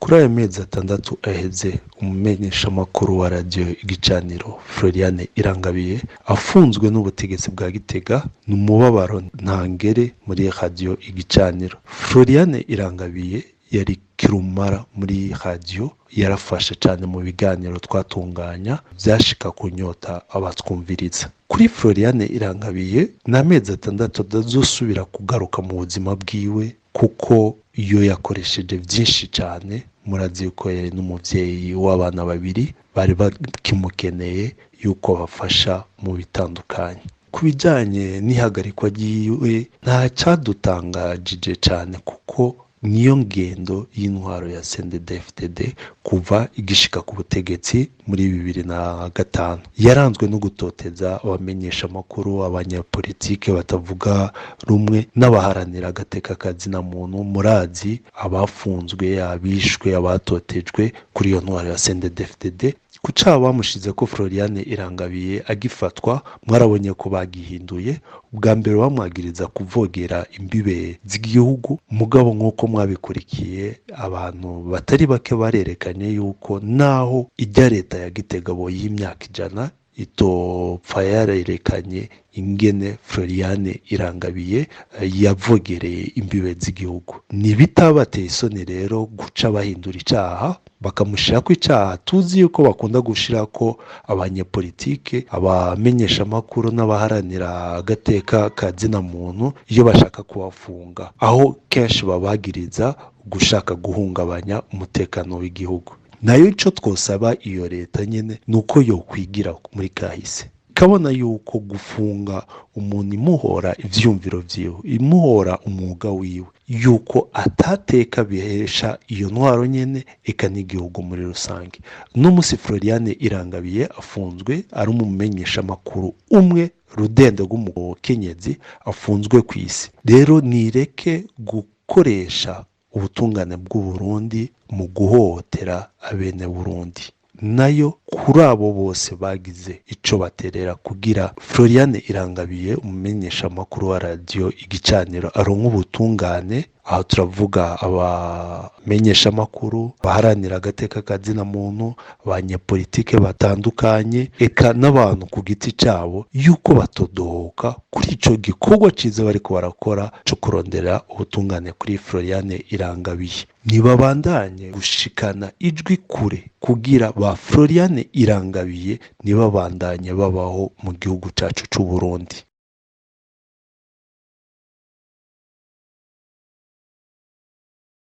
Kuri ayo mezi 6 aheze, umumenyeshamakuru wa radiyo Igicaniro Floriane Irangabiye afunzwe n'ubutegetsi bwa Gitega, ni umubabaro ntangere muri radiyo Igicaniro. Floriane Irangabiye yari kirumara muri radiyo, yarafashe cyane mu biganiro twatunganya byashika ku nyota abatwumviriza. Kuri Floriane Irangabiye ni amezi 6 atazosubira kugaruka mu buzima bwiwe, kuko iyo yakoresheje byinshi cyane. Murazi yuko yari n'umubyeyi w'abana babiri bari bakimukeneye yuko bafasha mu bitandukanye. Ku bijyanye n'ihagarikwa ryiwe, nta cyadutangajije cyane, kuko niyo ngendo y'intwaro ya CNDD-FDD kuva igishika ku butegetsi muri 2005. Yaranzwe no gutoteza abamenyeshamakuru, abanyapolitike batavuga rumwe n'abaharanira agateka kazina muntu. Murazi abafunzwe, abishwe, abatotejwe kuri iyo ntwaro ya CNDD-FDD. Ku caha bamushize ko Floriane Irangabiye agifatwa, mwarabonye ko bagihinduye. Ubwa mbere bamwagiriza kuvogera imbibe z'igihugu, mugabo nk'uko mwabikurikiye, abantu batari bake barerekanye yuko naho ijya leta ya Gitega y'imyaka 100 itopfa yarerekanye ingene Floriane Irangabiye yavogereye imbibe z'igihugu. Ntibitabateye isoni rero guca bahindura icaha, bakamushyira ko icaha tuzi yuko bakunda gushira ko abanyepolitike, abamenyeshamakuru n'abaharanira agateka ka zina muntu iyo bashaka kubafunga, aho kenshi babagiriza gushaka guhungabanya umutekano w'igihugu. Nayo icyo twosaba iyo leta nyine ni uko yokwigira muri kahise, ikabona yuko gufunga umuntu imuhora ivyumviro vyiwe, imuhora umwuga wiwe, yuko atateka bihesha iyo ntwaro nyene eka n'igihugu muri rusange. Uno musi Floriane Irangabiye afunzwe ari umumenyeshamakuru umwe rudende rw'umukenyezi afunzwe ku isi. Rero nireke gukoresha ubutungane bw'u Burundi mu guhohotera abene Burundi. Nayo kuri abo bose bagize ico baterera kugira Floriane Irangabiye, umumenyeshamakuru wa radiyo Igicaniro, aronke ubutungane, aho turavuga abamenyeshamakuru, abaharanira agateka ka zina muntu, abanyepolitike batandukanye, eka n'abantu ku giti cabo, yuko batodohoka kuri ico gikorwa ciza bariko barakora co kurondera ubutungane kuri Floriane Irangabiye. Ntibabandanye gushikana ijwi kure kugira ba Floriane Irangabiye ntibabandanye babaho mu gihugu cacu c'u Burundi.